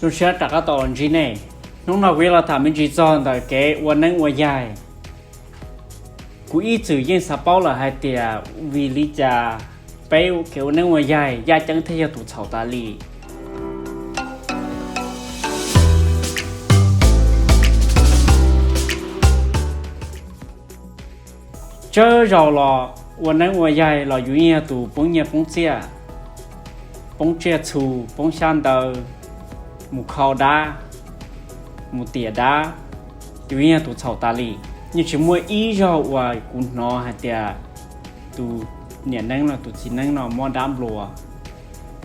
Zoo siab rov qab tau los ntsib nej. Hnub no kuv yuav los tham me ntsis txog ntawm kev ua neeb ua yaig. Kuv ib txwm yeej xav paub lawm hais tias vim li cas peb kev ua neeb ua yaig yaj ceeb thiaj yog tus txhaum tas li. Tsawg zaus los ua neeb ua yaig los yus yeej yog tus poob nyiaj poob txiaj, poob tsiaj txhu, poob xyab ntawv, mus kho dab, mus tiam dab, yus yeej yog tus txhaum tas li. Yeej tsis muaj ib zaug uas kuv hnov hais tias tus niam neeb no, tus txiv neeb no muab dab nplua.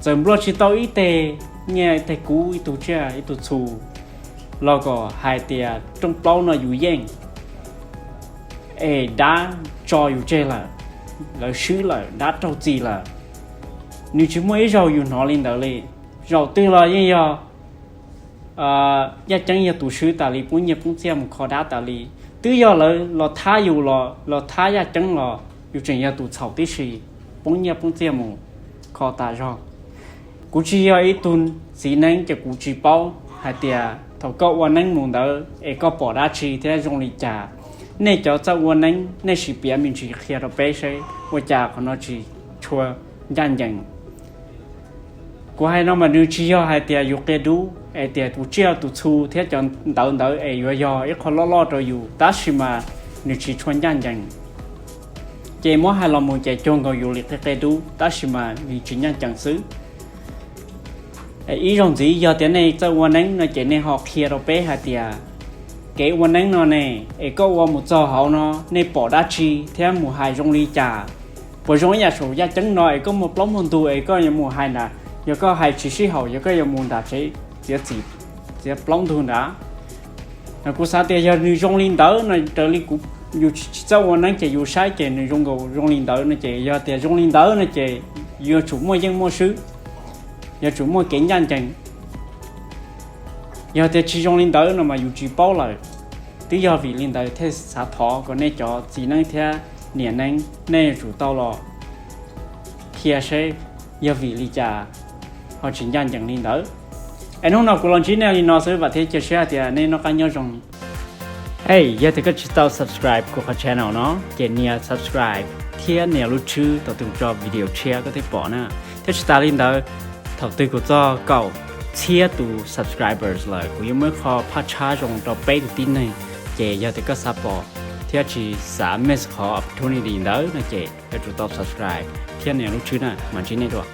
Txawm nplua tsis tau ib teg nyiaj, ib teg kub, ib tug tsiaj, ib tug txhu los kom hais tias rooj plaub no yus yeej, es dab tso yus tseg lawm, lawv swb lawm, dab raug txim lawm. Nws tsis muaj ib zaug yus hnov li ntawd li. Zaum twg los yeej yog yaj ceeb yog tus swb tas li, poob nyiaj poob txiaj mus kho dab tas li. Twb yog lawv los thab yus los, los thab yaj ceeb los yus tseem yog tus txhaum tib si, poob nyiaj poob txiaj mus kho tas zog. Kuv tsis yog ib tug txiv neeb ces kuv tsis paub hais tias thaum koj ua neeb mus ntawd es koj pom dab tsi thiab zoo li cas. Nej cov txawj ua neeb nej sim piav me ntsis qhia rau peb seb ua cas qhov no tsis tshua ncaj ncees. Kuv hais no mas nws tsis yog hais tias yus qia dub es tias tus tsiaj tus txhu thiab cov ntawv ntawd es yuav yog ib qho loj loj rau yus, tab sis mas nws tsis tshua ncaj ncees. Ces muab hais los mus ces cuag nkaus yus li qia qia dub, tab sis mas nws tsis ncaj ncees xwb. Ib zaug ntxiv yog tias nej txawj ua neeb no ces nej ho qhia rau peb hais tias kev ua neeb no ne, es koj ua mus txog hauv no nej pom dab tsi thiab mus hais zoo li cas? Puas zoo ib yam saum yaj ceeb no es koj muaj plaub muaj ntug es koj yuav mus hais nram, yog koj hais tsis sib haum yog koj yuav mus nram tsev txiav txim, txiav plaub ntug nrad. Kuv xav tias yog nws zoo li ntawd no raws li kuv, yus tsis txawj ua neeb ces yus saib ces nws zoo nkaus zoo li ntawd no ces yog tias zoo li ntawd no ces yuav tsum muaj yeej muaj swb, yuav tsum muaj kev ncaj ncees. Yog tias tsis zoo li ntawd no mas yus tsis paub lawm. Twb yog vim li ntawd thiaj xav thov kom nej cov txiv neeb thiab niam neeb nej yuav tsum tau los qhia seb yog vim li cas ho tsis ncaj ncees li ntawd. Es hnub no kuv los ntsib nej li no xwb, vam thiab cia siab hais tias nej noj qab nyob zoo. Hey, yog tias koj tsis tau subscribe kuv qhov channel no ces nias subscribe thiab nias lub tswb tau tus tso video tshiab koj thiaj pom na. Thiab tsis tas li ntawd, thaum twg kuv txog kaum txhiab tus subscribers lawm kuv yuav muab ib qho phaj tshab zoo rau peb tus tib neeg. Ces yog tias koj xav pom thiab tsis xav miss qhov opportunity ntawd no ces yuav tsum tau subscribe thiab nias lub tswb na, mam ntsib nej dua.